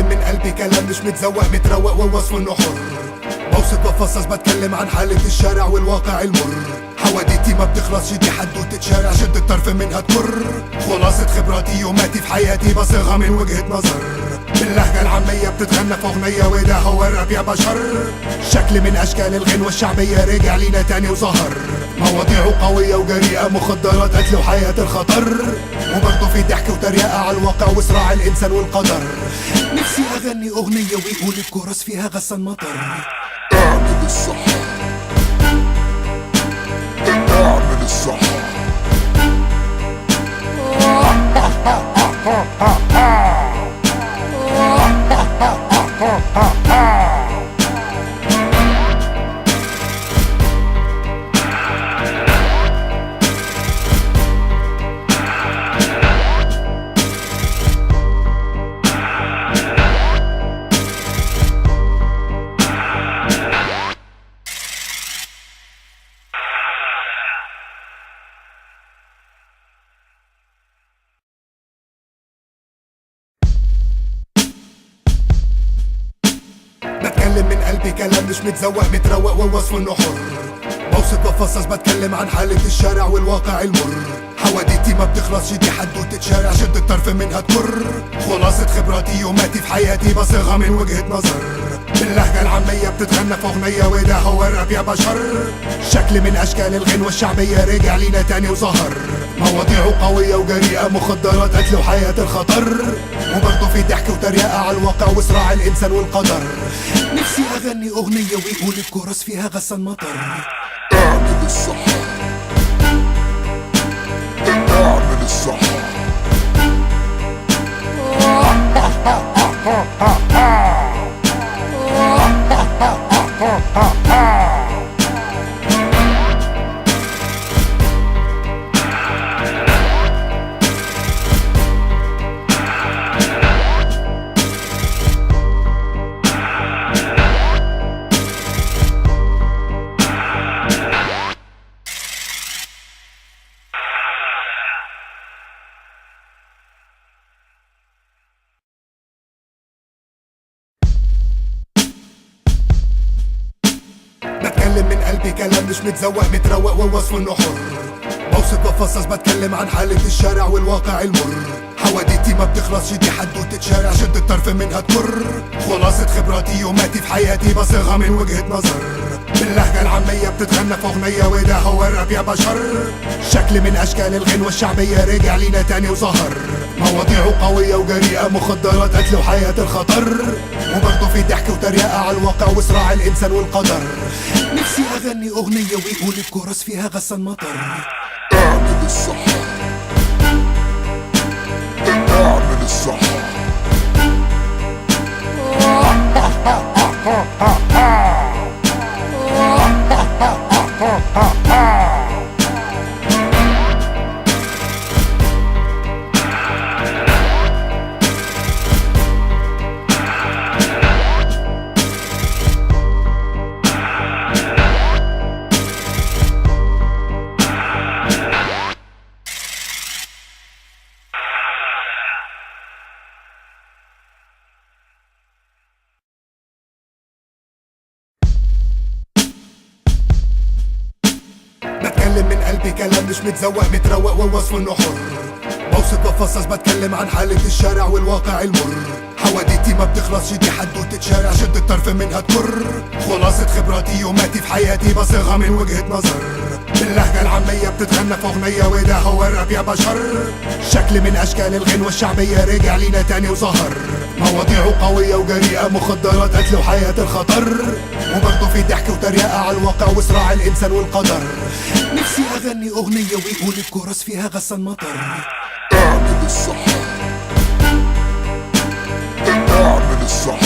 بتكلم من قلبي كلام مش متزوق متروق ووصف انه حر. بوصف بفصص بتكلم عن حالة الشارع والواقع المر. حواديتي ما بتخلصش دي حدوتة شارع شد الطرف منها تمر. خلاصة خبراتي يوماتي في حياتي بصيغها من وجهة نظر. باللهجة العامية بتتغنى في أغنية وده هو الراب يا بشر. شكل من أشكال الغنوة الشعبية رجع لينا تاني وظهر. مواضيعه قوية وجريئة، مخدرات قتل وحياة الخطر، وبرضه في ضحك وتريقة على الواقع وصراع الإنسان والقدر. نفسي أغني أغنية ويقول الكورس فيها غسان مطر. اعمل الصح، اعمل الصح. بتكلم من قلبي كلام مش متزوق متروق ووصف انه حر. بوصف بفصص بتكلم عن حالة الشارع والواقع المر. حواديتي ما بتخلصش دي حدوتة شارع شد الطرف منها تمر. خلاصة خبراتي يوماتي في حياتي بصيغها من وجهة نظر. باللهجة العامية بتتغنى في أغنية وده هو الراب يا بشر. شكل من أشكال الغنوة الشعبية رجع لينا تاني وظهر. مواضيعه قوية وجريئة، مخدرات قتل وحياة الخطر، وبرضه في ضحك وتريقة على الواقع وصراع الإنسان والقدر. نفسي أغني أغنية ويقول الكورس فيها غسان مطر. اعمل الصح، اعمل الصح. بتكلم من قلبي كلام مش متزوق متروق ووصف انه حر. بوصف بفصص بتكلم عن حالة الشارع والواقع المر. حواديتي ما بتخلصش دي حدوتة شارع شد الطرف منها تمر. خلاصة خبراتي يوماتي في حياتي بصيغها من وجهة نظر. باللهجة العامية بتتغنى في أغنية وده هو الراب يا بشر. شكل من أشكال الغنوة الشعبية رجع لينا تاني وظهر. مواضيعه قوية وجريئة، مخدرات قتل وحياة الخطر، وبرضه في ضحك وتريقة على الواقع وصراع الإنسان والقدر. نفسي أغني أغنية ويقول الكورس فيها غسان مطر. اعمل الصح، اعمل الصح. بتكلم من قلبي كلام مش متزوق متروق ووصف انه حر. بوصف بفصص بتكلم عن حالة الشارع والواقع المر. حواديتي ما بتخلصش دي حدوتة شارع شد الطرف منها تمر. خلاصة خبراتي يوماتي في حياتي بصيغها من وجهة نظر. باللهجة العامية بتتغنى في أغنية وده هو الراب يا بشر. شكل من أشكال الغنوة الشعبية رجع لينا تاني وظهر. مواضيعه قوية وجريئة، مخدرات قتل وحياة الخطر، وبرضه في ضحك وتريقة على الواقع وصراع الإنسان والقدر. نفسي أغني أغنية ويقول الكورس فيها غسان مطر. اعمل الصح، اعمل الصح.